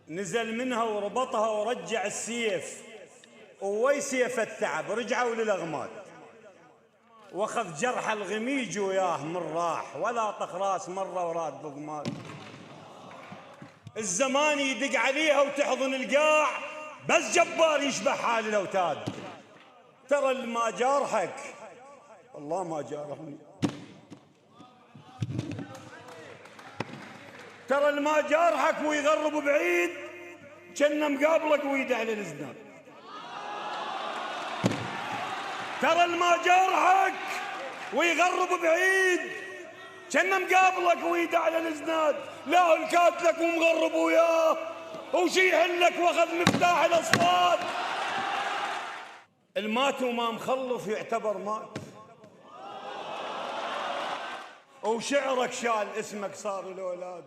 نزل منها وربطها ورجع السيف، ووي سيف التعب رجعوا للأغماد. واخذ جرح الغميج وياه من راح، ولا طخ راس مرة وراد بضماد. الزمان يدق عليها وتحضن القاع، بس جبار يشبه حال الاوتاد. ترى اللي ما جارحك والله ما جارحني، ترى اللي ما جارحك ويغرب بعيد كنا مقابلك ويده على الازناد. ترى اللي ما جارحك ويغرب بعيد كنا مقابلك ويده على الازناد. لا الكاتلك ومغرب وياه وشي يحلك واخذ مفتاح الاصوات. المات وما مخلف يعتبر مات، وشعرك شال اسمك صار الاولاد.